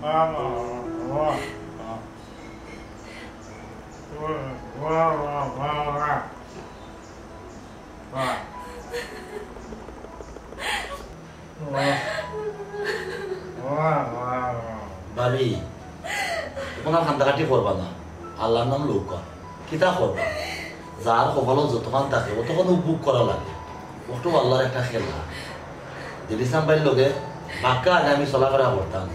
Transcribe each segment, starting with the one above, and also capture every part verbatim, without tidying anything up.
ভাবি, অখন আর কান্দাকাটি করবা না, আল্লার নাম লউক্কা। কিতা করবা? যার কপালো যতখান থাকে, অতখান উপভোগ করা লাগে। অটাউ আল্লার একটা খেলা। দিলিসাম ভাইর লগে বাক্কা আগে আমি চলাফেরা করতাম,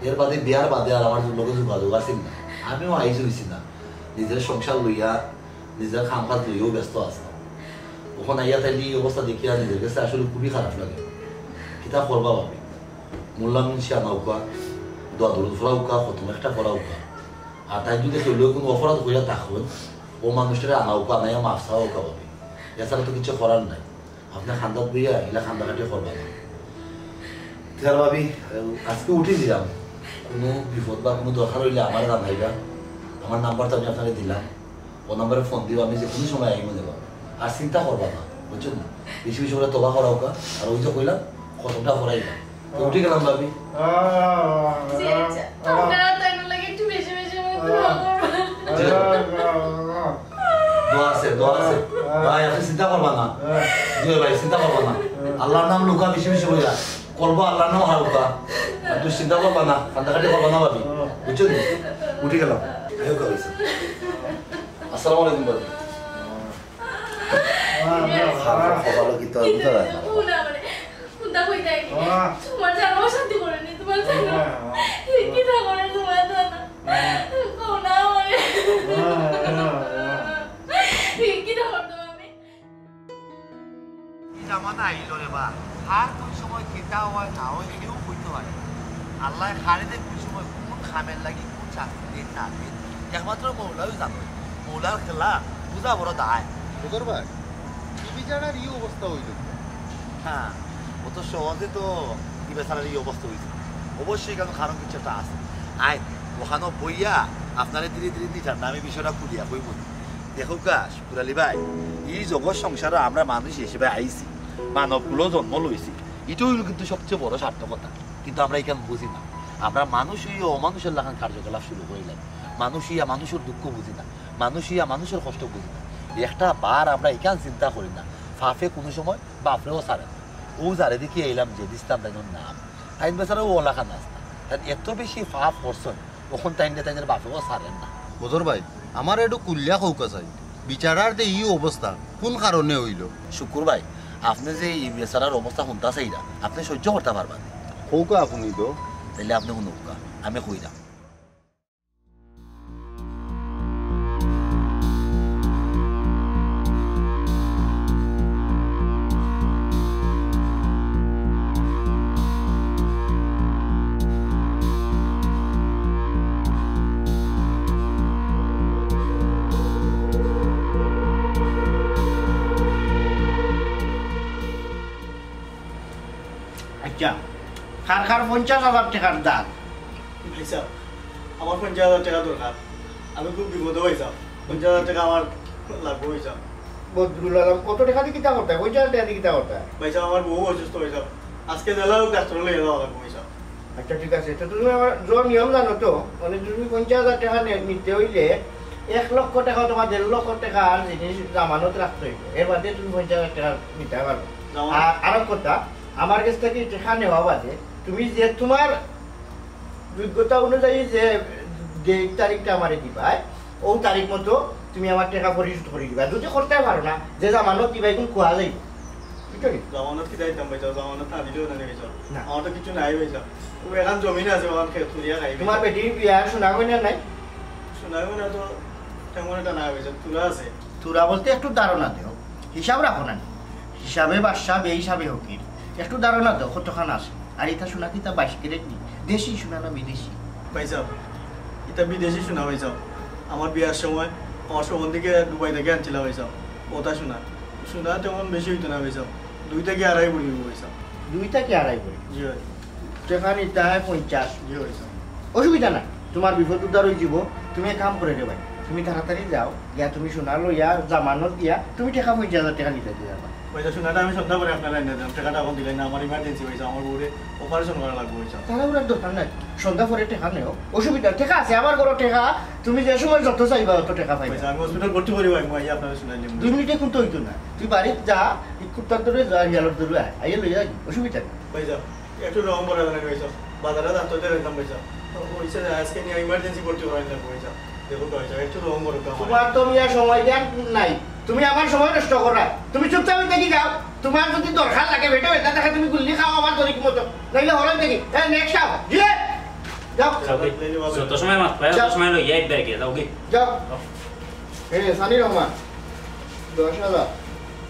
এর বাদে বিয়ার বাদে আর আমার লগে যোগাযোগ আছিল না। আমিও আইজ অইছি না, নিজর সংসার লইয়া, নিজর কাম কাজ লইয়াউ ব্যস্ত আছলাম। অখন আইয়া তাইলে ই অবস্থা দেখিয়া নিজর গেছে আসলে খুবই খারাপ লাগে। কিতা করবা ভাবি? মোল্লা মুন্সি আনাউক্কা, দোয়া দুরুদ পড়াউক্কা, খতম একটা পড়াউক্কা। আর তাইন যুদি কেউর লগে কুনু অপরাধ করিয়া থাকইন, অউ মানুষটারে আনাউক্কা, আনাইয়া মাফ চাওয়াউক্কা ভাবি। এছাড়া তো কিচ্ছু করার নাই। আপনে কান্দাত বইয়া ইলা কান্দাকাটি করবা না। তে আর ভাবি, আজকে উঠি দিলাম। কুনু বিপদ বা কুনু দরকার অইলে আমারে জানাইবা। আমার নাম্বার তো আমি আপনারে দিলাম। অউ নাম্বারে ফোন দিবা, আমি যেকুনু সময় আইমু নিবা। আর চিন্তা করবা না, বুঝছইন নি? বেশি বেশি করি তওবা করাউক্কা, আর অউ যে কইলাম, খতমটা পড়াইবা। তো উঠি গেলাম ভাবি। জি, আচ্ছা। আপনারা তাইন লাগি একটু বেশি বেশি করি দোয়া করবা। জি। দোয়া আছে, দোয়া আছে। ভাই, আপনে চিন্তা করবা না। জি ভাই, চিন্তা করবা না। আল্লার নাম লউক্কা বেশি বেশি কইরা। কলবো আল্লার নাম হালকা। আর দুশ্চিন্তা করবা না, কান্দাকাটি করবা না ভাবি। বুঝছইন নি? উঠি গেলাম। আইউক্কা অইছে। আসসালামু আলাইকুম ভাবি। খারাপ কপালো কিতা অয় বুঝা যায় না। কুনটা কই যাইনি? তোমার জানো অশান্তি করেনি, তোমার জানো? কিতা করে তোমার জানো? কও না আমারে। কিতা করতাম আমি? ই জামানা আইলো রে বা, কার কুন সময় কিতা অয় না অয় কেউ কইতো পারে না। আল্লায় কারে যে কুন সময় কুন কামের লাগি কুন শাস্তি দেইন না দেইন, একমাত্র মৌলাউ জানইন। মৌলার খেলা বুঝা বড় দায়। বুঝর ভাই, ই বেচারার ই অবস্থা অইলো কিলা? হ্যাঁ, অত সহজে তো ই বেচারার ই অবস্থা অইছে না। অবশ্যই ইখানো কারণ কিচ্ছু একটা আছে। আইন, অখানো বইয়া আপনারে ধীরে ধীরে দিতাম না, আমি বিষয়টা খুলিয়া কইমু। দেখউক্কা, শুকুর আলী ভাই, ই জগৎ সংসারো আমরা মানুষ হিসেবে আইছি, মানব কুলো জন্ম লইছি, ইটা অইলো কিন্তু সবচেয়ে বড় সার্থকতা। কিন্তু আমরা ইখান বুঝি না। আমরা মানুষ অইয়া অমানুষর লাখান কার্যকলাপ শুরু করিলাই। মানুষ অইয়া মানুষর দুঃখ বুঝি না, মানুষ অইয়া মানুষর কষ্ট বুঝি না। একটা বার আমরা ইখান চিন্তা করি না, পাপে কুনু সময় বাপরেও ছাড়ে না। অউ যারে দেখিয়া আইলাম যে দিস্তাম তাইনর নাম, তাইন বেচারা অউ অলাখান আস্তা। তাইন এত বেশি পাপ করছইন, অখন তাইনরে তাইনর বাপেও ছাড়ের না। বদর ভাই, আমারে একটু খুলিয়া কউক্কা চাই, বেচারার যে ই অবস্থা কুন কারণে অইলো? শুকুর ভাই, আপনে যে ই বেচারার অবস্থা হুনতা চাইরা, আপনে সহ্য করতা পারবা নি? কউক্কা আপনে তো। তাইলে আপনে হুনউক্কা, আমি কইরাম। আচ্ছা, কার কার পঞ্চাশ হাজার টেকার দাম? ভাইসাব, আমার পঞ্চাশ হাজার টেকা দরকার। আমি খুব বিপদো ভাইসাব। পঞ্চাশ হাজার টেকা আমার লাগবো ভাইসাব। বদরুল আলম, অত টেকা দি কিতা করতায়? পঞ্চাশ হাজার টেকা দি কিতা করতায়? ভাইসাব, আমার বউ অসুস্থ ভাইসাব। আজকে যেলা অউক ডাক্তারো লইয়া যাওয়া লাগবো ভাইসাব। আচ্ছা, ঠিক আছে। তো তুমি আমার যে নিয়ম জানো তো, মানে, তুমি পঞ্চাশ হাজার টেকা নে-, নিতে অইলে এক লক্ষ টেকা অথবা দেড় লক্ষ টেকার জিনিস জামানত রাখতে অইবো, এর বাদে তুমি পঞ্চাশ হাজার টেকা নিতায় পারবায়। জামানত? আর আরো কথা, আমার গেছ থাকি টেকা নেওয়া বাদে তুমি যে তুমার যোগ্যতা অনুযায়ী যে date তারিখটা আমারে দিবায়, অউ তারিখ মতো তুমি আমার টেকা পরিশোধ করি দিবায়। যুদি করতায় পারো না, যে জামানত দিবায়, ইগুন খোয়া যাইবো। বুঝছো নি? জামানত কিতা দিতাম ভাইসাব? জামানত না দিলেও অয় নি ভাইসাব। না। আমার তো কিচ্ছু নাই ভাইসাব। অউ একখান জমিন আছে, অখান খেত করিয়া খাই। তুমার বেটির বিয়ার সোনা গয়না নাই? সোনা গয়না তো তেমন একটা নাই ভাইসাব, থুড়া আছে। থুড়া বলতে একটু ধারণা দেও, হিসাব রাখো না নি? হিসাবে বাদশা, বেহিসাবে ফকির। একটু ধারণা দেও কতখান আছে। আর ইতা সোনা কিতা বাইশ ক্যারেট নি? দেশি সোনা না বিদেশি? ভাইসাব, ইতা বিদেশি সোনা ভাইসাব। আমার বিয়ার সময় আমার সম্বন্ধীকে দুবাই থাকি আনছিলা ভাইসাব, অতা সোনা। সোনা তেমন বেশি অইতো না ভাইসাব, দুই থাকি আড়াই ভরি অইবো ভাইসাব। দুই থাকি আড়াই ভরি? জি ভাই। টেকা নিতায় পঞ্চাশ। জি ভাইসাব। অসুবিধা নাই, তুমার বিপদ উদ্ধার অইযিবো। তুমি এক কাম করো রে ভাই, তুমি তাড়াতাড়ি যাও, গিয়া তুমি সোনা লইয়া জামানত দিয়া তুমি টেকা পঞ্চাশ হাজার টেকা নিতায় দিবা। পয়সা শোনাটা আমি সন্ধ্যা পরে আপনার লাইনে দিলাম, টাকাটা এখন দিলেন না, আমার ইমার্জেন্সি পয়সা, আমার বউরে অপারেশন করা লাগবে পয়সা। তাড়াহুড়ার দরকার নাই, সন্ধ্যা পরে টেকা নেও, অসুবিধা, টেকা আছে আমার ঘরো টেকা, তুমি যে সময় যত চাইবা অত টেকা পাইবা। পয়সা আমি হসপিটাল ভর্তি করি ভাই, আমি আপনারা শুনাই দিলাম। দুই মিনিটে কিন্তু হইতো না, তুই বাড়িত যা, এই কুত্তার দরে যা, ইয়ালোর দরে আয়, আইয়া লইয়া আয়, অসুবিধা নাই। পয়সা একটু রং করা জানেন পয়সা, বাজারে যাতে হইতে রইতাম পয়সা, ওই সে আজকে নিয়ে ইমার্জেন্সি ভর্তি করা নিলাম পয়সা। দেখো তো পয়সা একটু রং করো তো আমার। তোমার তো মিয়া সময় দেন নাই, তুমি আমার সময় নষ্ট করা, তুমি চুপচাপ দেখি যাও। তোমার যদি দরকার লাগে বেটা বেটা দেখে তুমি গুল্লি খাও আমার তরিক মতো, নাইলে হরাই দেখি। হ্যাঁ, নেক্সট আও, দিলে যাও। যাও কি? যত সময় মাত পায়, তত যাও। সময় লইয়া এক ব্যাগে যাও কি? যাও। এ সানি রহমান, দশ হাজার।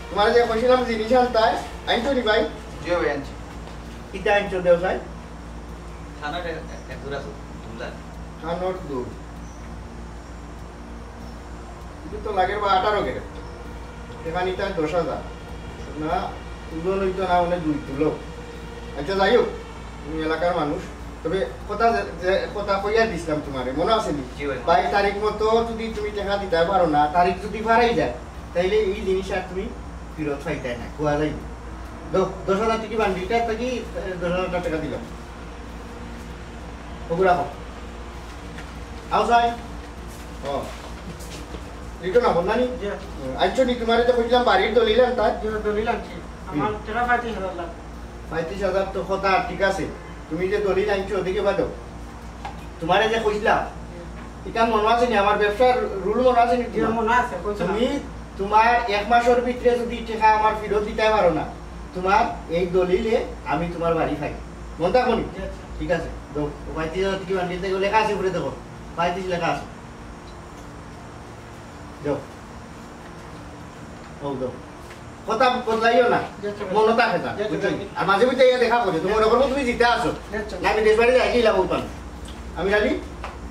তোমার যে কইছিলাম জিনিস আনতায়, আনছো নি ভাই? জি ভাই, আনছি। কিতা আনছো দেও ভাই? থানার এক, এক জোড়া আছে, দুলা। থানার দুল। এটা তো লাগের বা আঠারো ক্যারেট। এখানে তার দশ হাজার। না, তুলো নইতো না, মানে দুই তুলো। আচ্ছা, যাই হোক, তুমি এলাকার মানুষ। তবে কথা যে, যে কথা কইয়া দিছিলাম তোমারে, মনে আছে নি? জি ভাই, মনে আছে। বাইশ তারিখ মতো যদি তুমি টাকা দিতে পারো না, তারিখ যদি ফারাই যায়, তাইলে এই জিনিস আর তুমি ফিরত পাইতায় না, খোয়া যাইব। দশ হাজার টাকা বান্ডিলটা থাকি, এ, দশ হাজার টাকা দিলাম। ওগুলা হোক। আও সাই। ও। রিটো না বললা নি? জি। হুম, আনছো নি তোমারে তো কইলাম বাড়ির দলিল আনতা? জি, দলিল আনছি। আমার হুম। টাকা পঁয়ত্রিশ হাজার লাগবে। পঁয়ত্রিশ হাজার তো কথা ঠিক আছে। তুমি যে দলিল আনছো, ওদিকে বাদো। তোমারে যে কইছিলাম, এটা মনে আছে নি? আমার ব্যবসার রুল মনে আছে নি জি, তোমার? মনে আছে, কইছো না? তুমি তোমার এক মাসের ভিতরে যদি টাকা আমার ফেরত দিতে পারো না, তোমার এই দলিলে আমি তোমার বাড়ি খাই। মন থাকো নি? জি, আচ্ছা। ঠিক আছে, দাও। ও পঁয়ত্রিশ হাজার টাকা বান্ডিল থেকে লেখা আছে উপরে, দেখো। পঁয়ত্রিশ লেখা আছে। যাও। ও দাও। কথা বদলাইও না। জি, আচ্ছা। মনে থাকে না, জি, আচ্ছা। বুঝছো নি? আর মাঝে মধ্যে ইয়া দেখা করে, তুমি মনে করো তুমি জিতে আছো। জি, আচ্ছা। না, বিদেশ বাড়ি যাই কি লাভ পান? আমি রাজি,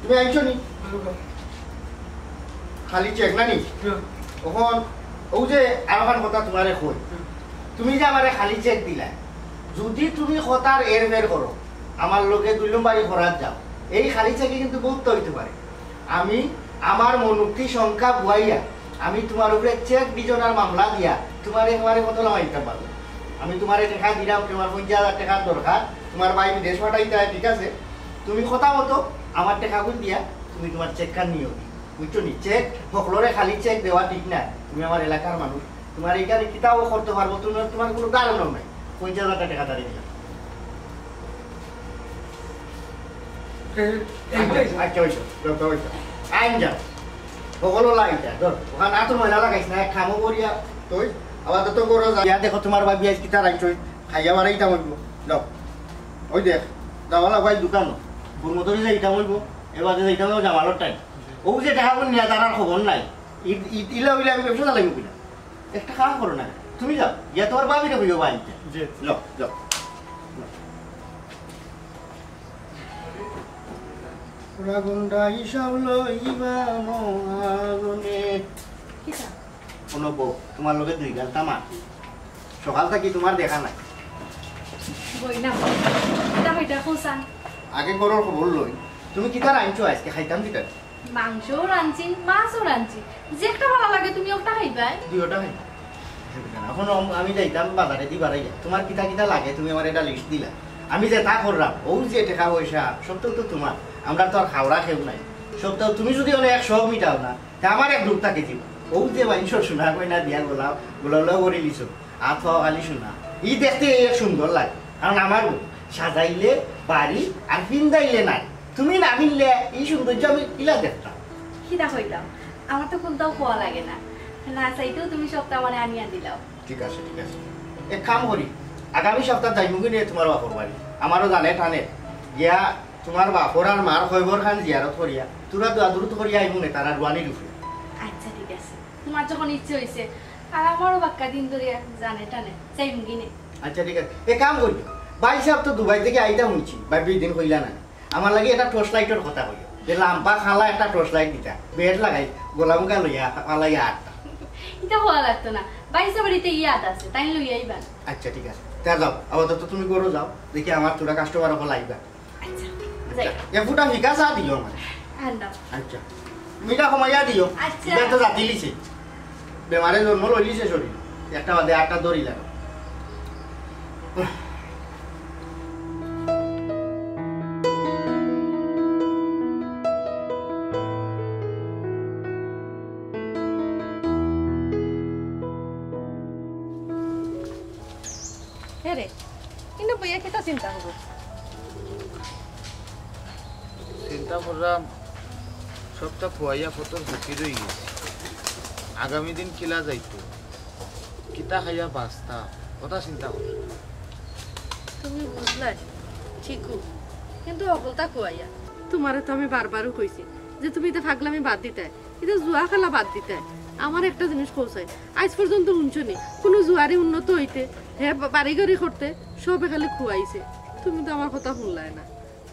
তুমি আনছো নি? জি। খালি চেক না নি? জি। এখন ও যে আর ওখান কথা তোমারে কই। জি। তুমি যে আমারে খালি চেক দিলা, যদি তুমি কথার এর বের করো, আমার লগে দুই নম্বরি করার যাও, এই খালি চেকে কিন্তু বহুত হইতে পারে। আমি আমার মনোক্তি সংখ্যা বুয়াইয়া আমি তোমার উপরে চেক বিজনার মামলা দিয়া তোমার একেবারে কত লামাই দিতাম পারবো। আমি তোমারে টাকা দিলাম, তোমার পঞ্চাশ হাজার টাকার দরকার, তোমার ভাই বিদেশ পাঠাইতে হয়, ঠিক আছে? তুমি কথা মতো আমার টাকাগুলো দিয়া তুমি তোমার চেক খান নিও, বুঝছো নি? চেক হকলরে খালি চেক দেওয়া ঠিক না। তুমি আমার এলাকার মানুষ, তোমার এখানে কিতাও করতে পারবো, তোমার তোমার কোনো ধারণাও নাই। পঞ্চাশ হাজার টাকা তারে দিলাম। এই, এই, এই, আচ্ছা, হইছে, দরকার হইছে। আইন যাও। হকল লাইন যা, ধর। ওখানে আতো ময়লা লাগাইস না, এক খামো করিয়া তুই। আবার তো তো করো যা। ইয়া দেখো, তোমার ভাবি আইজ কিতা রাখছো, খাইয়া বাড়াইতাম হইব। যাও। ওই দেখ, দাওয়ালা ভাই দোকান। বুরমতরি যাইতাম হইব, এবার যাইতাম হইব জামালর টাইম। ও যে টাকা নিয়ে তার আর খবর নাই। ই-, ই-, ইলা হইলে আমি ব্যবসা চালাইব কিনা? একটা কাম করো না, তুমি যাও, গিয়া তোমার ভাবিরে কইও বা আনতে। জি। যাও, যাও। পুরা গুন্ডা হিসাব লইবা মহাজনে। কিতা? কোনো বউ, তোমার লগে দুই গালটা মার। সকাল থাকি তোমার দেখা নাই। বই না, কিতা কইতা কওছান? আগে ঘরর খবর লই। তুমি কিতা রানছো আজকে? খাইতাম কিতা? মাংসও রানছি, মাছও রানছি, যেটা ভালা লাগে তুমি ওটা খাইবায়। দুইটা খাইবা। এখন আম-, আমি যাইতাম বাজারে দি বাড়াইয়া। তোমার কিতা কিতা লাগে তুমি আমার একটা লিস্ট দিলা। আমি যেটা করলাম, ও যে টাকা পয়সা, সব তো, তো তোমার। আমরা তো আর খাওয়া কেউ নাই। সব তো তুমি যদি অনেক শখ মিটাও না, তা আমার এক দুঃখ থাকে জীবন। ও যে মাংস সোনা গয়না দিয়া গোলা, গোলা গোলা করে লিছো। আত পাও খালি সোনা। ই দেখতে এক সুন্দর লাগে। কারণ আমার বউ সাজাইলে বাড়ি আর পিন্দাইলে নাই। তুমি না মিললে এই সৌন্দর্য আমি কিলা দেখতাম? কিতা কইতাম? আমার তো কোনটাও খোয়া লাগে না। না চাইতেও তুমি সবটা আমারে আনিয়া দিলাও। ঠিক আছে, ঠিক আছে। এক কাম করি, আগামী সপ্তাহ যাইমুগি নে তোমার বাপর বাড়ি। আমারও জানে টানে। গিয়া তোমার বাপর আর মার কবর খান জিয়ারত করিয়া, তোরা দোয়া দুরুদ করিয়া আইমু নে তারা রুয়ানির উপরে। আচ্ছা, ঠিক আছে। তোমার যখন ইচ্ছে হইছে, আর আমারও বাক্কা দিন ধরিয়া জানে টানে। যাইমুগি নে। আচ্ছা, ঠিক আছে। এক কাম করি, ভাই সাহেব তো দুবাই থেকে আইতা শুনছি, ভাই দুই দিন কইলা না। আমার লাগি একটা টর্চ লাইটর কথা কইও, যে লাম্বা খালা একটা টর্চ লাইট দিতা, বেড লাগাই, গোলামুখা লইয়া, ফালাইয়া আটটা। ইটা হওয়া লাগতো না, বাইসা বাড়িতে ইয়াদ আছে, তাই লইয়া আইবা। আচ্ছা, ঠিক আছে, তা যাও, আপাতত তুমি ঘরো যাও, দেখি আমার তোরা কাস্টমার অকল আইবা। আচ্ছা, যাই। এ ফুটা ফিকা চা দিও আমার। আনতাম। আচ্ছা, মিঠা কমাইয়া দিও। আচ্ছা। ইটা তো জাতি লিছে, বেমারে জন্ম লইলিছে শরীর। একটা বাদে আটটা দড়ি লাগো। হে রে, কিন্তু বইয়া কিতা চিন্তা করো? চিন্তা করলাম, সবটা খুয়াইয়া কত ঝুঁকি রয়ে গেছে। আগামী দিন কিলা যাইতো, কিতা খাইয়া বাঁচতাম, কথা চিন্তা করলাম। তুমি বুঝলাই ঠিকও, কিন্তু অকলতা খুয়াইয়া। তোমারে তো আমি বারবারও কইছি যে তুমি এটা ফাগলামি বাদ দিতায়, এটা জুয়া খেলা বাদ দিতায়। আমার একটা জিনিস কও চাই, আজ পর্যন্ত শুনছো নি কোনো জুয়ারি উন্নত হইতে, হে বা-, বাড়ি গাড়ি করতে, সবে খালি খুয়াইছে। তুমি তো আমার কথা শুনলায় না।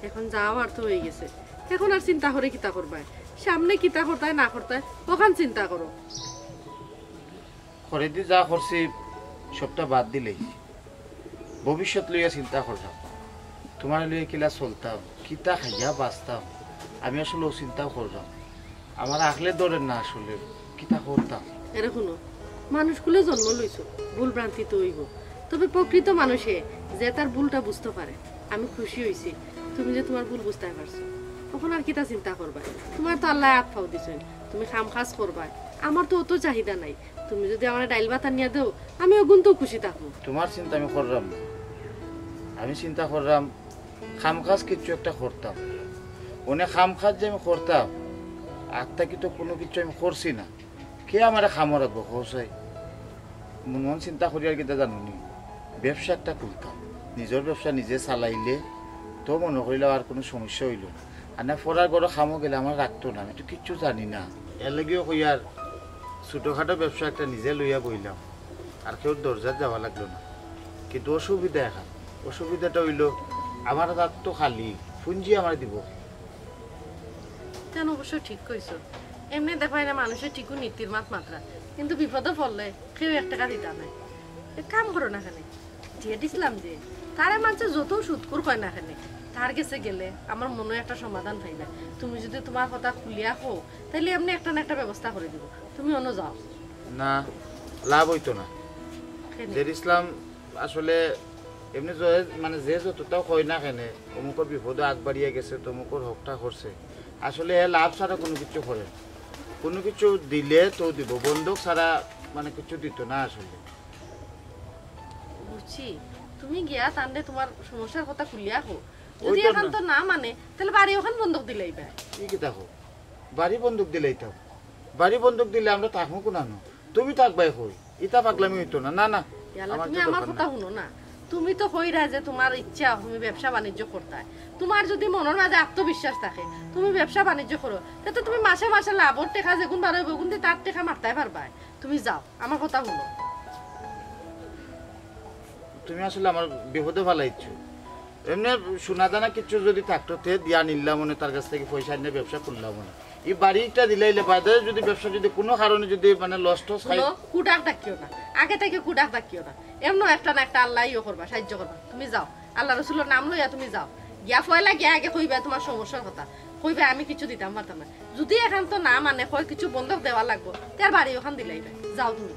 এখন যাও আর তো হয়ে গেছে, এখন আর চিন্তা করে কিতা করবায়, সামনে কিতা করতায় না করতায় ওখান চিন্তা করো। খরেদি যা করছি সবটা বাদ দিলেই ভবিষ্যৎ লইয়া চিন্তা করলাম, তোমার লইয়া কিলা চলতাম, কিতা খাইয়া বাঁচতাম, আমি আসলে ও চিন্তাও করলাম। আমার আখলে ধরে না আসলে, কিতা করতাম। এরে হুনো, মানুষকুলে জন্ম লইছো, ভুল ভ্রান্তি তো অইবো। তবে প্রকৃত মানুষে যে তার ভুলটা বুঝতে পারে, আমি খুশি হইছি তুমি যে তোমার ভুল বুঝতে পারছো। তখন আর কিতা চিন্তা করবায়? তোমার তো আল্লায় আত পাও দিছইন, তুমি কাম কাজ করবায়। আমার তো অত চাহিদা নাই, তুমি যদি আমারে ডাইল ভাত আনিয়া দেও, আমি অগুনতেও খুশি থাকবো। তোমার চিন্তা আমি করলাম না, আমি চিন্তা করলাম কাম কাজ কিচ্ছু একটা করতাম। অনে কাম কাজ যে আমি করতাম, আগ থাকি তো কোনো কিচ্ছু আমি করছি না। কে আমারে কামো রাখবো, কও চাই? মনে মনে চিন্তা করি আর কিতা জানো নি, ব্যবসা একটা খুলতাম। নিজর ব্যবসা নিজে চালাইলে তো মনে করিলাম আর কোনো সমস্যা অইলো না। আর না, পরার ঘরো কামো গেলে আমারে রাখতো না, আমি তো কিচ্ছু জানি না। এর লাগিও কই আর ছোটোখাটো ব্যবসা একটা নিজে লইয়া বইলাম, আর কেউর দরজাত যাওয়া লাগলো না। কিন্তু অসুবিধা এখান, অসুবিধাটা অইলো আমার হাত তো খালি, পুঞ্জি আমারে দিবো কে? তেন অবশ্য ঠিক কইছো, এমনে দেখায় না মানুষে ঠিকও নীতির মাত মাতরা, কিন্তু বিপদে পড়লে কেউ এক টেকা দিতা নায়। এক কাম করো না কেনে, জেড ইসলাম যে, তারে মানষে যত সুদখুর কয় না কেনে, তার গেছে গেলে আমার মনো একটা সমাধান পাইবা। তুমি যদি তোমার কথা খুলিয়া কও, তাইলে এমনে একটা না একটা ব্যবস্থা করি দিবো। তুমি অনো যাও। না, লাভ অইতো না। কেনে? জেড ইসলাম আসলে এমনে যে, মানে যে যতটাও কয় না কেনে, অমুকর বিপদো আগ বাড়িয়া গেছে, তমুকর হকটা করছে, আসলে হে লাভ ছাড়া কোনো কিছু করে না। কোনো কিছু দিলে তো দিবো, বন্ধক ছাড়া মানে কিছু দিতো না আসলে। বুঝছি, তুমি গিয়া তানরে তোমার সমস্যার কথা খুলিয়া কও। যদি ওই তো এখান না। তো না মানে, তাইলে বাড়ি ওখান বন্ধক দিলাইবা। ই কিতা কও? বাড়ি বন্ধক দিলাইতাম? বাড়ি বন্ধক দিলে আমরা থাকমু কুনানো? তুমি থাকবায় কই? ইতা পাগলামি অইতো না। না, না, ইয়াল্লা, আমার তুমি তো আমার দরকার কথা নাই। হুনো না। তুমি তো কইরায় যে তোমার ইচ্ছা তুমি ব্যবসা বাণিজ্য করতায়। তোমার যদি মনর মাঝে আত্মবিশ্বাস থাকে, তুমি ব্যবসা বাণিজ্য করো, তে তো তুমি মাসে মাসে লাভর টেকা যেগুন বারইবো, অগুন দি তার টেকা মারতায় পারবায়। তুমি যাও, আমার কথা হুনো। তুমি আসলে আমার বিপদো ফালাইছো। এমনে সোনা দানা কিচ্ছু যদি থাকতো, তে দিয়া নিলাম অনে, তার কাছ থাকি পয়সা আনিয়া ব্যবসা করলাম অনে। ই বাড়িটা দিলাইলে বাদে যদি ব্যবসা যদি কোনো কারণে যদি মানে লস টস খাই হুনো, কুডাক ডাকিও না, আগে থাকি কুডাক ডাকিও না। এমনে একটা না একটা আল্লায় ইয়ে করবা, সাহায্য করবা। তুমি যাও, আল্লাহ রসুলর নাম লইয়া তুমি যাও। গিয়া পয়লা গিয়া আগে কইবা তোমার সমস্যার কথা, কইবা আমি কিছু দিতাম পারতাম না। যদি এখান তো না মানে কয় কিছু বন্ধক দেওয়া লাগবো, তার বাড়ি ওখান দিলাইবা। যাও তুমি।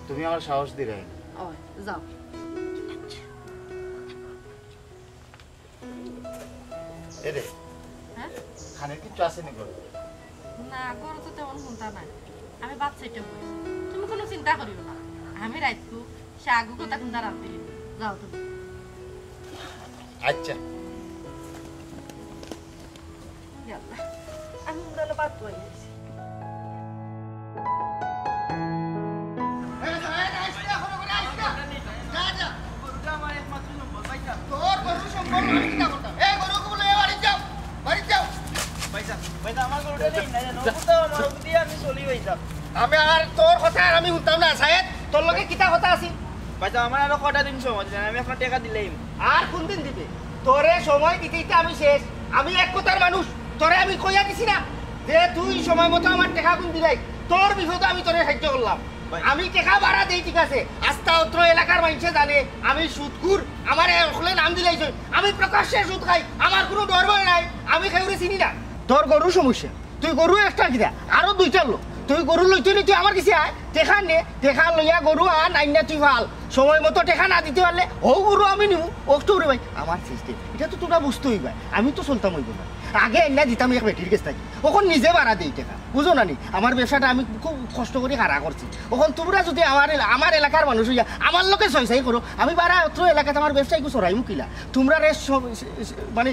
তুমি আমার সাহস দিলে। ওই, যাও। এরে, হ্যাঁ? খানের কিচ্ছু আছে নি ঘরো? না, ঘরো তো তেমন হুনতা নাই। আমি বাচ্চাইটা বই। তুমি কোনো চিন্তা করিও না। আমি রাইতকু শাগু কথা কুন্দা রান্ধি। যাও তুমি। আচ্ছা। ইয়াল্লা, আমি উড়ালে বাদ তো আইছি। তোর গরু সম্পর্ক আমি কিতা করতাম? এই গরু গুলো এ বাড়ি যাও, বাড়ি যাও। ভাইসাব, ভাইসাব, আমার গরুটা নেই না জানো? ও তো আমার ওগুদি আমি চলি ভাইসাব। আমি আর তোর কথা আর আমি হুনতাম না। সাহেব, তোর লগে কিতা কথা আছে? ভাইসাব, আমার আরো কটা দিন সময় দিলেন, আমি আপনার টেকা দিলাইমু। আর কোন দিন দিবে? তোরে সময় দিতে দিতে আমি শেষ। আমি এক কথার মানুষ, তোরে আমি কইয়া দিছি না যে তুই সময় মতো আমার টেকা গুন দিলাই। তোর বিপদে আমি তোরে সাহায্য করলাম। ভাই। আমি টেকা বাড়া দেই, ঠিক আছে, আস্তা অত্র এলাকার মাইনষে জানে আমি সুদখুর, আমারে অকলে নাম দিলাইছইন, আমি প্রকাশ্যে সুদ খাই, আমার কোনো ডর ভয় নাই, আমি কেউরে চিনি না। তোর গরু সমস্যা, তুই গরু একটা কিনা, আরো দুইটা লো, তুই গরু লইতে নি, তুই আমার গেছে আয়, টেকা নে, টেকা লইয়া গরু আন, আইনা তুই ফাল। সময় মতো টেকা না দিতে পারলে ও গরু আমি নিমু। ও তো রে ভাই, আমার সিস্টেম, ইটা তো তুমরা বুঝতে অইবায়, আমি তো চলতাম অইবো না। আগে আইনা দিতাম এক বেটির গেছ থাকি, অখন নিজে বাড়া দেই টেকা, বুঝো না নি? আমার ব্যবসাটা আমি খুব কষ্ট করি খাড়া করছি। অখন তুমরা যুদি আমার এলা-, আমার এলাকার মানুষ অইয়া আমার লগে ছয় ছয় করো, আমি বাড়া অত্র এলাকাত আমার ব্যবসা ইগু চড়াইমু কিলা? তুমরারে স-, স-, স-, মানে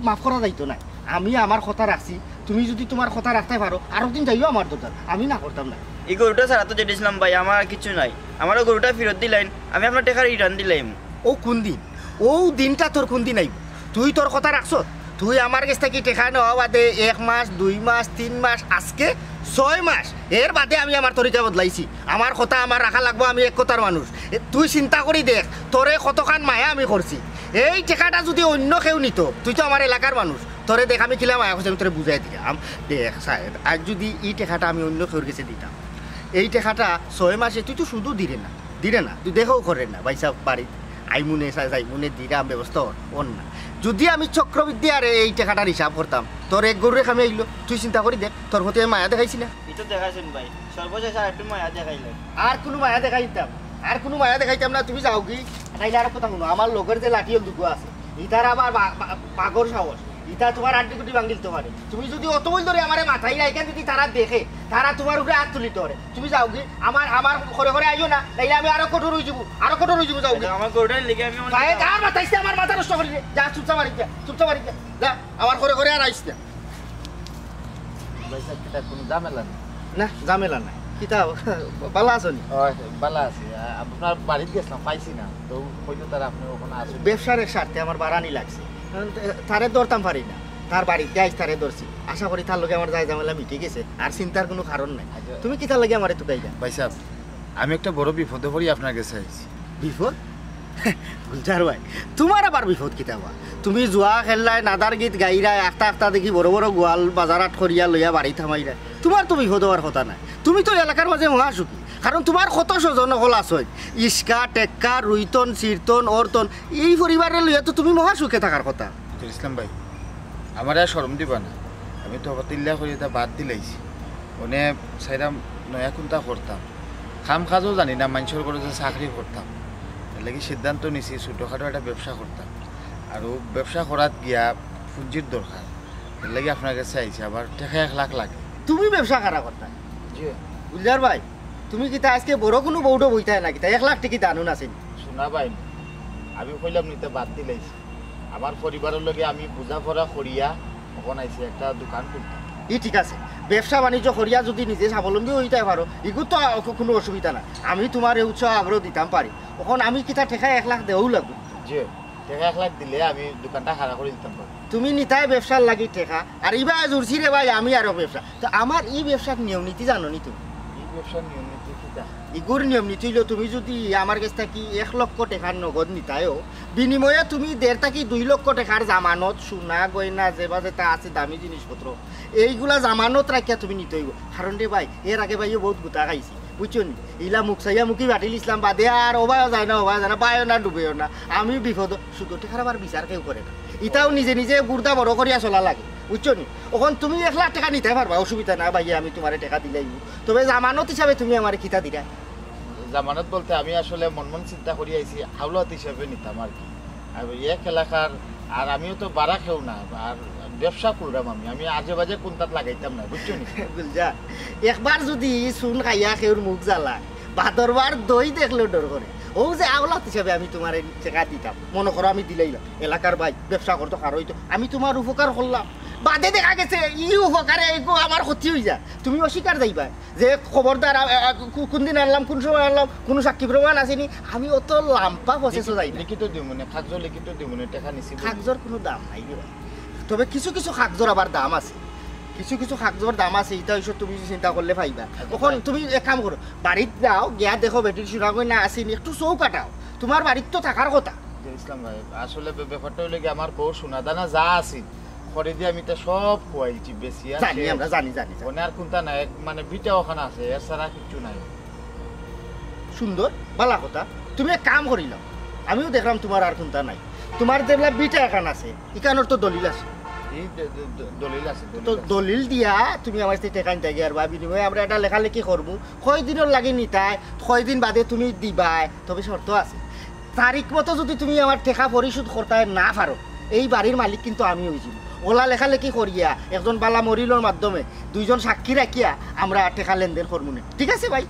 মাফ করা যাইতো না। আমি আমার কথা রাখছি, তুমি যুদি তুমার কথা রাখতায় পারো, আরক দিন যাইও আমার দরকার, আমি না করতাম না। ই গরুটা ছাড়া তো যেছিলাম ভাই, আমার আর কিচ্ছু নাই। আমার অউ গরুটা ফিরত দিলাইন, আমি আপনার টেকা রিটার্ন দিলাইমু। অউ কুন দিন? অউ দিনটা তোর কুন দিন আইবো? তুই তোর কথা রাখছস? তুই আমার গেছ থাকি টেকা নেওয়া বাদে এক মাস, দুই মাস, তিন মাস, আজকে ছয় মাস, এর বাদে আমি আমার তরিকা বদলাইছি। আমার কথা আমার রাখা লাগবো, আমি এক কথার মানুষ। এ, তুই চিন্তা করি দেখ, তোরে কতখান মায়া আমি করছি। এই টেকাটা যুদি অইন্য কেউ নিতো, তুই তো আমার এলাকার মানুষ, তোরে দেখ আমি কিলা মায়া করছি, আমি তোরে বুঝাই দিলাম। দেখ সাহেব, আইজ যুদি ই টেকাটা আমি অইন্য কেউর গেছে দিতাম, এই টেকাটা ছয় মাসে তুই তো সুদও দিরে না, দিরে না, তুই দেখাও করে না, ভাইসাব বাড়িত আইমুনে, সা-, যাইমুনে, দিরাম, ব্যবস্থা অর, অর না। যুদি আমি চক্রবৃদ্ধি হারে এই টেকাটার হিসাব করতাম, তোর এক গরুরে কামে আইলো, তুই চিন্তা করি দেখ, তোর প্রতি আমি মায়া দেখাইছি না? ই তো দেখাইছইন ভাই, সর্বশেষ আর একটু মায়া দেখাইলেন। আর কুনু মায়া দেখাইতাম, আর কুনু মায়া দেখাইতাম না, তুমি যাওগি। নাইলে আরক কথা হুনো, আমার লগর যে লাঠিয়াল দুগু আছে, ইতার আবার বা-, বা-, বাঘর সাহস, ইতা তুমার আড্ডি গুড্ডি ভাঙ্গিলতো পারে। তুমি যুদি অত বইল ধরি আমারে মাতাইরায়, ইখান যুদি তারা দেখে, তারা তুমার উপরে আত তুলিতো পারে। তুমি যাওগি, আমার, আমার ঘরে ঘরে আইও না, নাইলে আমি আরো কঠোর অইযিমু, আরো কঠোর অইযিমু, যাওগি। আচ্ছা, আমার গরুটার লিগে আমি অনেক ভাই, আর মাতাইস না, আমার মাথা নষ্ট করিরে। যা, চুপচাপ বাড়িত যা, চুপচাপ বাড়িত যা। যা, আমার ঘরে ঘরে আর আইস না। ভাইসাব, কিতা কুনু ঝামেলা নাই? না, ঝামেলা নাই। কিতা, ভালা আছো নি? অয়, ভালা আছি। আ-, আপনার বাড়িত গেছলাম, পাইছি না। তো কইলো তারা আপনি অখানো আছইন। ব্যবসার এক স্বার্থে আমার বাড়ানি লাগছে। কারণ, এ, তারে ধরতাম পারি না। তার বাড়িত আইজ তারে ধরছি। আশা করি তার লগে আমার যায় ঝামেলা মিটি গেছে। আর চিন্তার কুনু কারণ নাই। আচ্ছা। তুমি কিতার লাগি আমারে তুকাইলা? ভাইসাব, আমি একটা বড় বিপদো পড়ি আপনার গেছে আইছি। বিপদ? গুলজার ভাই, তুমার আবার বিপদ কিতা বা? তুমি জুয়া খেললায়, নাদার গীত গাইরায়, আখতা আখতা দেখি বড় বড় গোয়াল বাজার হাট করিয়া লইয়া বাড়িত হামাইরায়। তুমার তো বিপদ অওয়ার কথা নায়। তুমি তো এলাকার মাঝে মহা সুখী। কারণ তুমার কত স্বজন অকল আছইন। ইস্কা, টেক্কা, রুইতন, সিরতন, অরতন, এই পরিবাররে লইয়া তো তুমি মহা সুখে থাকার কথা। আব্দুল ইসলাম ভাই, আমারে আর শরম দিবা না। আমি তো হবাতিল্লা করি ইতা বাদ দিলাইছি। অনে চাইরাম নয়া কুন্তা করতাম। কাম কাজও জানি না, মানষর ঘরো যে চাকরি করতাম। এরলাগি সিদ্ধান্ত নিছি ছোটখাটো একটা ব্যবসা করতাম। আর অউ ব্যবসা করাত গিয়া পুঞ্জির দরকার। এরলাগি আপনার গেছে আইছি, আবার টেকা এক লাখ লাগে। তুমি ব্যবসা কারা করতায়? জি। গুলজার ভাই, তুমি কিতা আইজকে বড় কুনু বউডো বইতায় না কিতা? এক লাখ টেকা দানুন আছে নি? সোনা ভাই, আমি কইলাম নি তে বাদ দিলাইছি। আমার পরিবারর লগে আমি বুঝাপড়া করিয়া অখন আইছি একটা দোকান খুলতাম। ই ঠিক আছে, ব্যবসা বাণিজ্য করিয়া যুদি নিজে স্বাবলম্বী অইতায় পারো, ইগুর তো আ-, কু-, কুনু অসুবিধা নাই। আমি তুমারে উৎসাহ আগ্রহ দিতাম পারি। অখন আমি কিতা টেকা এক লাখ দেওয়াউ লাগবো? জি, টেকা এক লাখ দিলে আমি দোকানটা খাড়া করি দিতাম পারি। তুমি নিতায় ব্যবসার লাগি টেকা, আর ইবায় জুড়ছি রে ভাই আমি আরো ব্যবসা। তো আমার ই ব্যবসার নিয়ম নীতি জানো নি তুমি? ই ব্যবসার নিয়ম নীতি কিতা? ইগুর নিয়ম নীতি অইলো, তুমি যুদি আমার গেছ থাকি এক লক্ষ টেকার নগদ নিতায়ও, বিনিময়ে তুমি দেড় থাকি দুই লক্ষ টেকার জামানত, সোনা, গয়না, যেবা যেতা আছে দামি জিনিসপত্র, এইগুলা জামানত রাখিয়া তুমি নিতে অইবো। কারণ রে ভাই, এর আগে ভাইও বউত গুতা খাইছি, বুঝছো নি? ইলা মুখ চাইয়া মুখি বাটিল ইসলাম বাদে আর ওবায়ও যায় না, ওবায়ও যায় না, বায়ও না, ডুবেও না। আমি বিপদ, সুদর টেকার আবার বিচার কেউ করে না। ইতাও নিজে নিজে গুর্দা বড় করিয়া চলা লাগে, বুঝছো নি? অখন তুমি এক লাখ টেকা নিতায় পারবা, অসুবিধা নাই ভাইয়া, আমি তুমারে টেকা দিলাইমু। তবে জামানত হিসাবে তুমি আমারে কিতা দিরায়? জামানত বলতে আমি আসলে মন মন চিন্তা করি আইছি, আওলাদ হিসাবে নিতাম আর কি। আর ওই এক এলাকার, আর আমিও তো বারা কেউ না, আর ব্যবসা করলাম আমি, আমি আজে বাজে কুন্তাত লাগাইতাম না, বুঝছো নি? গুলজার, একবার যুদি চুন খাইয়া কেউর মুখ জ্বালায়, বাদরবার দই দেখলেও ডর করে। অউ যে আওলাদ হিসাবে আমি তুমারে টেকা দিতাম, মনো করো আমি দিলাইলাম, এলাকার ভাই, ব্যবসা করতো কারো অইতো, আমি তুমার উপকার করলাম, বাদে দেখা গেছে ই উপকারে এগু আমার ক্ষতি অইযায়, তুমি অস্বীকার যাইবায়। যে খবরদার, আ, আ, কু-, কুনদিন আনলাম, কুন সময় আনলাম, কুনু সাক্ষী প্রমাণ আছে নি? আমি অত লাম্বা process-ও যাই না। লিখিত দিমুনে, কাগজো লিখিত দিমুনে, টেকা নিছি বলে। কাগজর কুনু দাম নাই রে ভাই। তবে কিছু কিছু কাগজর আবার দাম আছে। কিছু কিছু কাগজর দাম আছে, ইতা অবশ্য তুমি চিন্তা করলে পাইবা। আচ্ছা, অখন ভাই। তুমি এক কাম করো, বাড়িত যাও, গিয়া দেখো বেটির সোনা গয়না আছে নি, একটু চউখ আটাও। তুমার বাড়িত তো থাকার কথা। জি, ইসলাম ভাই, আসলে বে-, ব্যাপারটা অইলো কি, আমার বউর সোনা দানা যা আছে, খড়ি দিয়া আমি তা সব খুয়াইছি, বেশি আর জানি, শেষ। আমরা জানি, জানি, জানি। অনে আর কুন্তা নাই, এক মানে ভিটা অখান আছে, এছাড়া কিচ্ছু নাই। সুন্দর, বালা কথা। তুমি এক কাম করিলাও, আমিও দেখলাম তুমার আর কুন্তা নাই। তুমার যেবলা ভিটা এখান আছে, ইখানর তো দলিল আছে। এই দ-, দ-, দ-, দলিল আছে, তো দলিল আছে। দলিল দিয়া তুমি আমার কাছ থাকি টেকা নিতায় গিয়া, আর বা বিনিময়ে আমরা একটা লেখালেখি করমু। কয়দিনর লাগি নিতায়, কয়দিন বাদে তুমি দিবায়, তবে শর্ত আছে। তারিখ মতো যদি তুমি আমার টেকা পরিশোধ করতায় না পারো, এই বাড়ির মালিক কিন্তু আমি অইযিমু। অলা লেখালেখি করিয়া একজন বালা মরিলর মাধ্যমে দুইজন সাক্ষী রাখিয়া আমরা টেকা লেনদেন করমু নে, ঠিক আছে ভাই?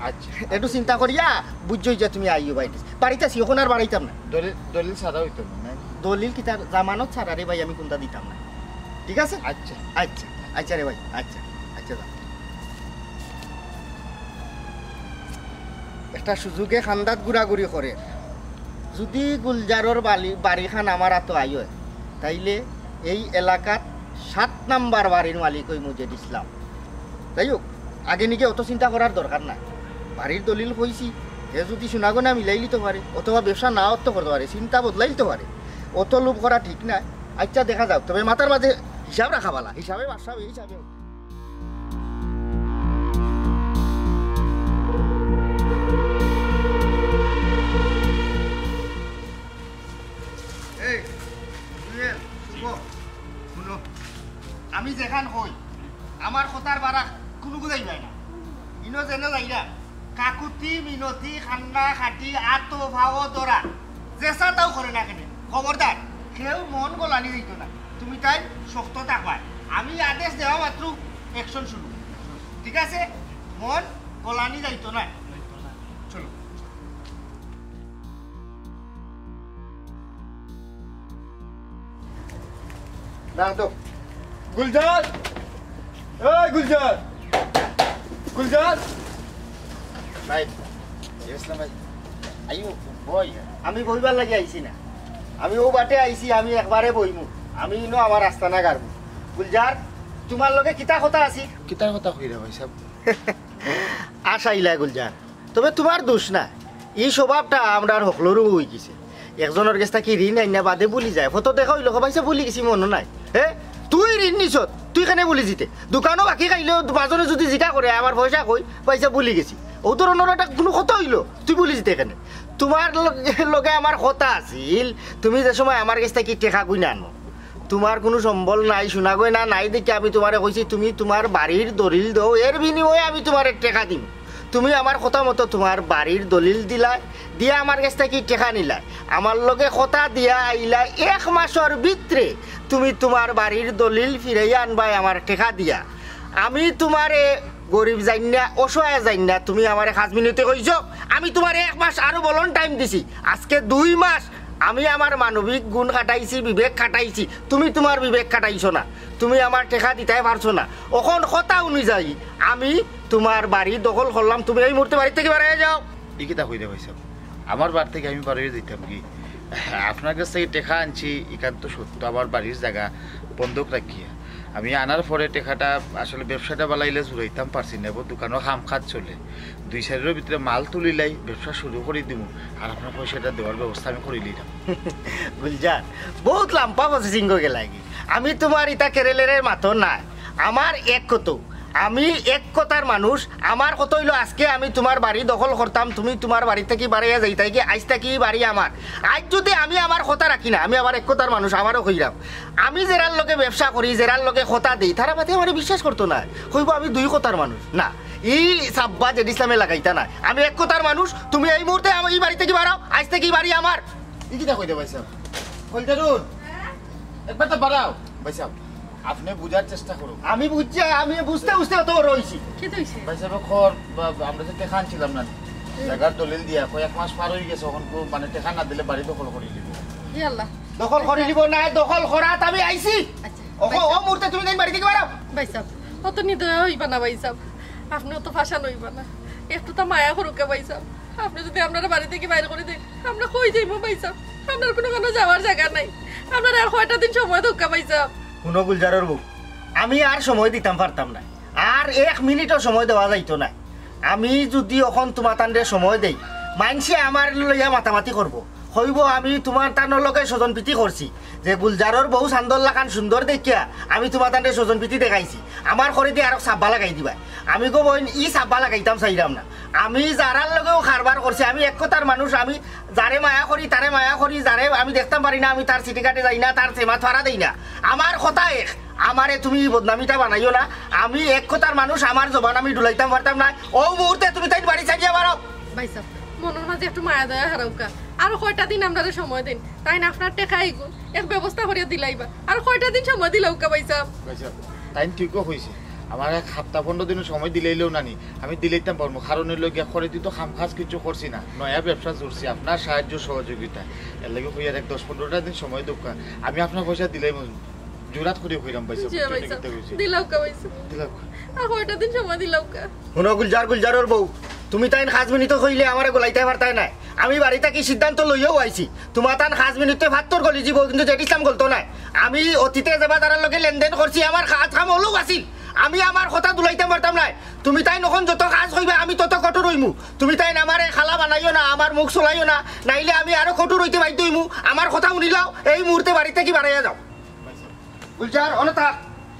আচ্ছা। একটু চিন্তা করিয়া বুঝছই যে তুমি আইও ভাই। বাড়িত আছি, অখন আর বাড়াইতাম না। দলিল, দলিল ছাড়া অইতো না, না? দলিল কিতা, জামানত ছাড়া রে ভাই আমি কুনটা দিতাম না, ঠিক আছে? আচ্ছা। আচ্ছা, আচ্ছা রে ভাই, আচ্ছা, আচ্ছা যা। একটা সুযোগে খান্দাত ঘুরাঘুরি করে, যদি গুলজারর বালি-, বাড়িখান আমার আতো আয়, তাইলে এই এলাকাত সাত নাম্বার বাড়ির মালিক অইমু জেড ইসলাম। যাই হোক, আগে নিকে অত চিন্তা করার দরকার নাই। বাড়ির দলিল কইছি, হে যদি সোনাগয়না মিলাইলিতো পারে, অথবা ব্যবসা না অত করতো পারে, চিন্তা বদলাইলিতো পারে, অত লোভ করা ঠিক নায়। আচ্ছা, দেখা যাউক, তবে মাথার মাঝে হিসাব রাখা বালা, হিসাবে বাদশা, এই হিসাবে। এই, জুয়েল, শুভ, হুনো, আমি যেখান কই, আমার কথার বারা কুনু গুদাই যায় না। ইনো যেন যাইরা, কাকুতি, মিনতি, কান্না, কাটি, আতো, ফাও, ধরা, যেছা তাও করে না কেনে। খবরদার, কেউ মন গলানি দিত না। তুমি তাই শক্ত থাকবায়। আমি আদেশ দেওয়া মাত্র action শুরু। ঠিক আছে? মন গলানি যাইতো না। চলো। দাঁড়া তো। গুলজার! এই গুলজার! গুলজার! ভাই, ইসলাম ভাই, আইও, বই। আমি বইবার লাগি আইছি না, আমি অউ বাটে আইছি, আমি একবারে বইমু, আমি ইনো আমার আস্তানা গাড়মু। গুলজার, তুমার লগে কিতা কথা আছিল? কিতার কথা কইরা ভাই সাহেব? আশা ইলা গুলজার, তবে তুমার দোষ না, ই স্বভাবটা আমরার হকলরউ অইগেছে। একজনর গেছ থাকি ঋণ আইনা বাদে ভুলি যায়, ফটো দেখা অইলো, কবাইছা ভুলি গেছি, মনো নাই। হে, তুই ঋণ নিছত, তুই কেনে ভুলি যিতে? দোকানো বাকি খাইলেও মাজনে যদি জিকা করে, আমার পয়সা কই, পয়সা ভুলি গেছি, অউ ধরনর একটা কুনু কথা অইলো, তুই ভুলি যিতে কেনে? তুমার লগে, লগে আমার কথা আছিল, তুমি যে সময় আমার গেছ থাকি টেকা গুইনা আনো, তুমার কুনু সম্বল নাই, সোনাগয়না নাই দেখি আমি তুমারে কইছি, তুমি তুমার বাড়ির দলিল দেও, এর বিনিময়ে আমি তুমারে টেকা দিমু। তুমি আমার কথা মতো তুমার বাড়ির দলিল দিলায়, দিয়া আমার গেছ থাকি টেকা নিলায়। আমার লগে কথা দিয়া আইলায়, এক মাসর ভিতরে তুমি তুমার বাড়ির দলিল ফিরাইয়া আনবায় আমার টেকা দিয়া। আমি তুমারে গরিব জানিয়া, অসহায় জানিয়া, তুমি আমারে পাঁচ মিনিটে কইছো, আমি তুমারে এক মাস আরো বলন time দিছি। আজকে দুই মাস আমি আমার মানবিক গুণ খাটাইছি, বিবেক খাটাইছি, তুমি তুমার বিবেক খাটাইছো না, তুমি আমার টেকা দিতায় পারছো না। অখন কথা অনুযায়ী আমি তুমার বাড়ি দখল করলাম, তুমি এই মুহূর্তে বাড়ি থাকি বারইয়া যাও। ই কিতা কইরা ভাই সাহেব? আমার বাড়ি থাকি আমি বারইয়া যাইতাম কি? আপনার গেছ থাকি টেকা আনছি, ইখান তো সত্য, আমার বাড়ির জাগা বন্ধক রাখিয়া। আমি আনার পরে টেকাটা আসলে ব্যবসাটা বালাইলে জুড়াইতাম পারছি না, এবার দোকানো কাম কাজ চলে। দুই চাইরর ভিতরে মাল তুলিলাই, ব্যবসা শুরু করি দিমু, আর আপনার পয়সাটা দেওয়ার ব্যবস্থা আমি করিলিরাম। গুলজার, বউত লাম্বা processing অই গেলাগি। আমি তুমার ইতা কেরেলেরের মাতো নায়। আমার এক কত, আমি এক কথার মানুষ। আমার কথা অইলো, আজকে আমি তুমার বাড়ি দখল করতাম, তুমি তুমার বাড়ি থাকি বারইয়া যাইতায় গি, আইজ থাকি ই বাড়ি আমার। আইজ যদি আমি আমার কথা রাখি না, আমি আবার এক কথার মানুষ, আবারও কইরাম, আমি যেরার লগে ব্যবসা করি, যেরার লগে কথা দেই, তারা বাদে আমারে বিশ্বাস করতো না, কইবো আমি দুই কথার মানুষ। না, ই সাব্বা জেড ইসলামে লাগাইতা না। আমি এক কথার মানুষ, তুমি এই মুহূর্তে আমা-, ই বাড়ি থাকি বারও, আইজ থাকি ই বাড়ি আমার। ই কিতা কইরা ভাই সাহেব? কইলজারুল, একবার তো বাড়াও। ভাই সাহেব, আপনে বুঝার চেষ্টা করুন। আমি বুঝছি, আমি বুঝতে বুঝতে অত বড় অইছি। কিতা অইছে? ভাই সাহেব, খর বা-, আমরা যে টেকা আনছিলাম না, জাগার দলিল দিয়া, কয় এক মাস পার অই গেছে, অখন কো-, মানে টেকা না দিলে বাড়ি দখল করি লিবো। ই আল্লাহ। দখল করি লিবো না, দখল করাত আমি আইছি। আচ্ছা, অখন, ও মুহূর্তে তুমি তাইন বাড়ি থাকি বারও। ভাই সাহেব, অত নির্দয় অইবা না ভাই সাহেব। আপনে অত ফাশান অইবা না। একটু তা মায়া করুক্কা ভাই সাহেব। আপনে যদি আমরারে বাড়ি থাকি বাইর করি দেইন, আমরা কই যাইমু ভাই সাহেব? আমরার কুনুখানো যাওয়ার জাগা নাই। আমরারে আর কয়টা দিন সময় দেউক্কা ভাই সাহেব। হুনো গুলজারর বউ, আমি আর সময় দিতাম পারতাম না, আর এক মিনিটও সময় দেওয়া যাইতো না। আমি যদি অখন তুমাতানরে সময় দেই, মাইনষে আমার লইয়া মাতামাতি করবো। কইবো আমি তুমার তানর লগে স্বজন প্রীতি করছি, যে গুলজারর বউ চান্দর লাখান সুন্দর দেখিয়া আমি তুমার তানরে স্বজন প্রীতি দেখাইছি, আমার করেদি আরো সাব্বা লাগাই দিবা। আমি গো বইন, ই সাব্বা লাগাইতাম চাইরাম না। আমি যারার লগেও কারবার করছি, আমি এক কথার মানুষ, আমি যারে মায়া করি তারে মায়া করি, যারে আমি দেখতাম পারি না আমি তার চিঠি কাটে যাই না, তার সেমা থারা দেই না। আমার কথা এক, আমারে তুমি ই বদনামিটা বানাইও না। আমি এক কথার মানুষ, আমার জবান আমি ডুলাইতাম পারতাম না। অউ মুহূর্তে তুমি তাইন বাড়ি ছাড়িয়া বারও। ভাইসাব, মনর মাঝে একটু মায়া দয়া হারাউক্কা। আরো কয়টা দিন আমরারে সময় দেইন, তাইন আপনার টেকা ইগুন এক ব্যবস্থা করিয়া দিলাইবা। আরো কয়টা দিন সময় দিলাউক্কা ভাইসাব। ভাইসাব, তাইন ঠিকও কইছে। আমারে এক হাপ্তা পনরো দিনর সময় দিলাইলেও নানি, আমি দিলাইতাম পারমু। কারণ অইলো গিয়া করেদি তো কাম কাজ কিচ্ছু করছি না, নয়া ব্যবসা জুড়ছি, আপনার সাহায্য সহযোগিতা। এরলাগি কইয়ার এক দশ পনরোটা দিন সময় দেউক্কা, আমি আপনার পয়সা দিলাইমু। জুরাত করি কইরাম ভাইসাব, জি বুঝছো নি ভাইসাব, কিতা কইছি? দিলাউক্কা ভাইসাব। দিলাউক্কা। আর কয়টা দিন সময় দিলাউক্কা। হুনো গুলজার, গুলজারর বউ, তুমি তাইন কাজ মিনিত কইলে আমারে গলাইতায় পারতায় নায়। আমি বাড়ি থাকি সিদ্ধান্ত লইয়াও আইছি, তুমার তান কাজ মিনিতে ফাত্তর গলি যিবো, কিন্তু জেড ইসলাম গলতো নায়। আমি অতীতে যেবা তারার লগে লেনদেন করছি, আমার কাজ কাম অলগ আছিল, আমি আমার কথা দুলাইতাম পারতাম নায়। তুমি তাইন অখন যত কাজ কইবা আমি তত কঠোর অইমু। তুমি তাইন আমারে খালা বানাইও না, আমার মুখ চলাইও না, নাইলে আমি আরো কঠোর অইতে বাধ্য অইমু। আমার কথা হুনিলাও, এই মুহূর্তে বাড়ি থাকি বারাইয়া যাও। গুলজার, অনো থাক।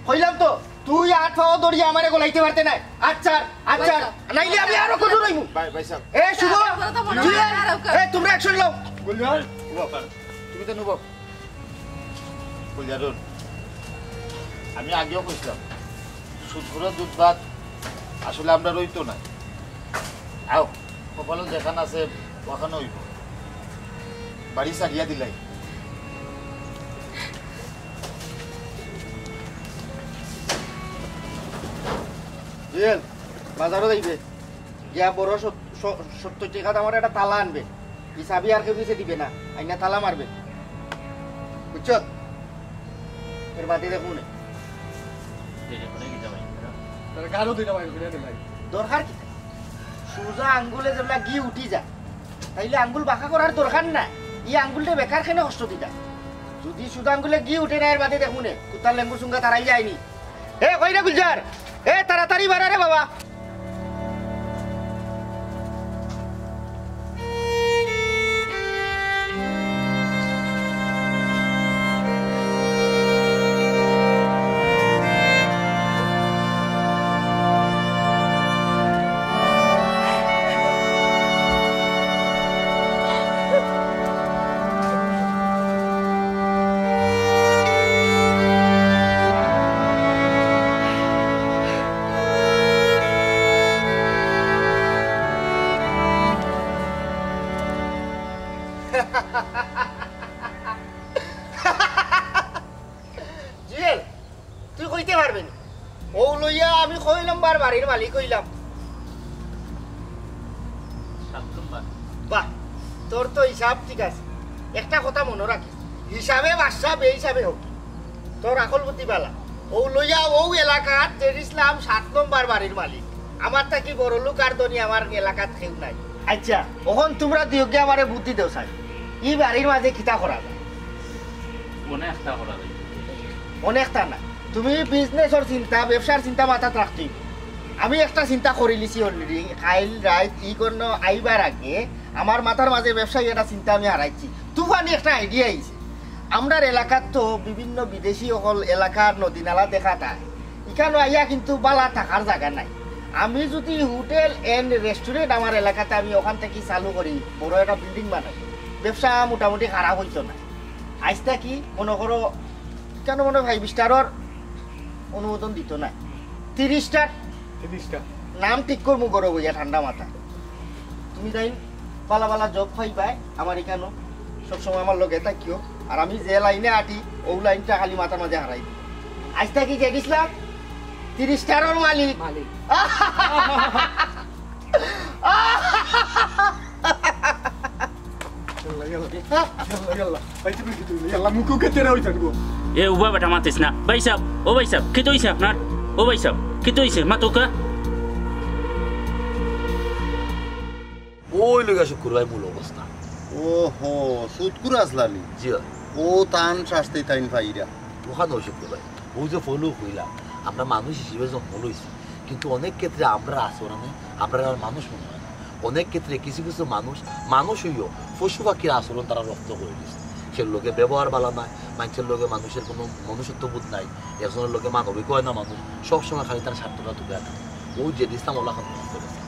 কইলাম তো, তুই আত পাও ধরিয়া আমারে গলাইতে পারতে নায়। আচ্ছা, আচ্ছা, নাইলে আমি আরো কঠোর অইমু। ভাই, ভাইসাব। এ, শুভ, জুয়েল, এ, তুমরা action লও। গুলজার, তুমি তো নুবো। গুলজারুন, আমি আগেও কইছিলাম, সুদখোরর দুধ ভাত আসলে আমরার অইতো নায়। আও, কপালো যেখান আছে, অখানো অইবো। বাড়ি ছাড়িয়া দিলাই। জুয়েল, বাজারো যাইবে। গিয়া বড় সত-, স-, সত্তর টেকা দামর একটা তালা আনবে। ই চাবি আর কেউ নিচে দিবে না। আইনা তালা মারবে। বুঝছত? এর বাদে দেখমুনে। তাহলে গারো দুইটা বাইর করে দিলাই। দরকার কিতা? সুজা আঙ্গুলে যেবলা ঘি উঠি যায়, তাইলে আঙ্গুল বাঁকা করার দরকার নাই। ই আঙ্গুলটা বেকার কেনে কষ্ট দিতা? যদি সুজা আঙ্গুলে ঘি উঠে না, এর বাদে দেখমুনে, কুত্তার লেঙ্গু সুঙ্গা তারাই যায়নি। এ, কই রে গুলজার? এ, তাড়াতাড়ি বাড়া রে বাবা। জুয়েল, তুই কইতে পারবে নি? অউ লইয়া আমি কয় নম্বর বাড়ির মালিক অইলাম? সাত নম্বর। বাহ, তোর তো হিসাব ঠিক আছে। একটা কথা মনো রাখিস, হিসাবে বাদশা, বেহিসাবে ফকির। তোর আকল বুদ্ধি বালা। অউ লইয়া অউ এলাকাত জেড ইসলাম সাত নম্বর বাড়ির মালিক। আমার থাকি বড় লোক আর ধনী আমার এলাকাত কেউ নাই। আচ্ছা, অখন তুমরা দুইওগে আমারে বুদ্ধি দেও চাই। ই বাড়ির মাঝে কিতা করা যায়? অনেকটা করা যায়। অনেকটা না, তুমি business-র চিন্তা, ব্যবসার চিন্তা মাথাত রাখতে অইবো। আমি একটা চিন্তা করিলিছি already, কাইল রাইত ই কর্ণ আইবার আগে আমার মাথার মাঝে ব্যবসায়ী একটা চিন্তা আমি হারাইছি। তুফানি একটা idea আইছে। আমরার এলাকাত তো বিভিন্ন বিদেশি অকল এলাকার নদী নালা দেখা যায়, ইখানো আইয়া কিন্তু বালা থাকার জাগা নাই। আমি যদি hotel and restaurant আমার এলাকাত আমি অখান থাকি চালু করি, বড় একটা building বানাই, ব্যবসা মোটামুটি খারাপ অইতো না। আইজ থাকি মনো করো, কেন মনে হয় five star-র অনুমোদন দিত না, তিরিশ star। তিরিশ star। নাম ঠিক করমু ঘরো বইয়া ঠান্ডা মাথা। তুমি তাইন বালা বালা job পাইবায় আমার ইখানো, সবসময় আমার লগে থাকিও। আর আমি যে line-এ আটি, অউ line-টা খালি মাথার মাঝে হারাই দিও। আইজ থাকি জেড ইসলাম তিরিশ star-র মালিক। মালিক। ইয়াল্লা, ইয়াল্লা, ইয়াল্লা। ভাই, তুমি কি তুমি? ইয়াল্লা, মুখে উকে তেরা হইছে গো। এ, উবা বেটা, মাতিস না। ভাইসাব, ও ভাইসাব, কিতা অইছে আপনার? ও ভাইসাব, কিতা অইছে? মাতউক্কা। অউ লইগা শুক্কুর ভাই মূল অবস্থা। ওহো, সুদখুর আছলা নি? জি অয়। অউ তান শাস্তি তাইন পাইরা। অখান অয় শুক্কুর ভাই। অউ যে ফলু কইলাম, আমরা মানুষ হিসাবে জন্ম লইছি, কিন্তু অনেক ক্ষেত্রে আমরার আচরণে আমরারে আর মানুষ মনে হয় না। অনেক ক্ষেত্রে কিছু কিছু মানুষ, মানুষ অইয়াও পশু পাখির আচরণ তারা রপ্ত করি দিছে। সে লগে ব্যবহার ভালা নায়, মানষর লগে মানুষর কুনু মনুষ্যত্ব বোধ নাই, একজনর লগে মানবিক অয় না মানুষ, সবসময় খালি তার স্বার্থটা তুলিয়া ধরে। অউ যে ইসলাম অলা খান নষ্ট করছে।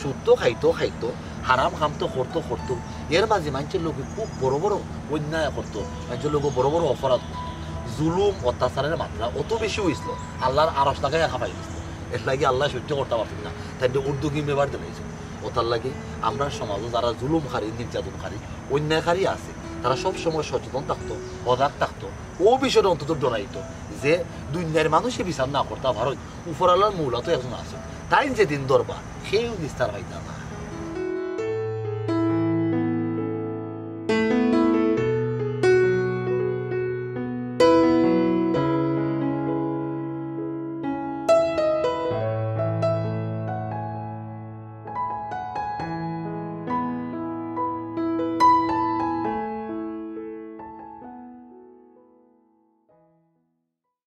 সুদ তো খাইতো খাইতো, হারাম কাম তো করতো করতো, এর মাঝে মানষর লগে খুব বড় বড় অন্যায় করতো, মানষর লগে বড় বড় অপরাধ করতো। জুলুম অত্যাচারের মাত্রা অত বেশি অইছিল, আল্লার আরশ লাগাইয়া কাঁপাই দিছিল। এর লাগি আল্লায় সহ্য করতা পারছইন না, তাইন উর্দু গিম ব্যবহার দিলাইছইন। অতার লাগি আমরার সমাজো যারা জুলুমকারী, নির্যাতনকারী, অন্যায়কারী আছে, তারা সব সময় সচেতন থাকতো, সজাগ থাকতো, অউ বিষয়টা অন্তত ডরাইতো যে দুনিয়ার মানষে বিচার না করতা পারইন, উপরআলার মৌলা তো একজন আছে, তাইন যেদিন ধরবা, কেউ নিস্তার পাইতা না।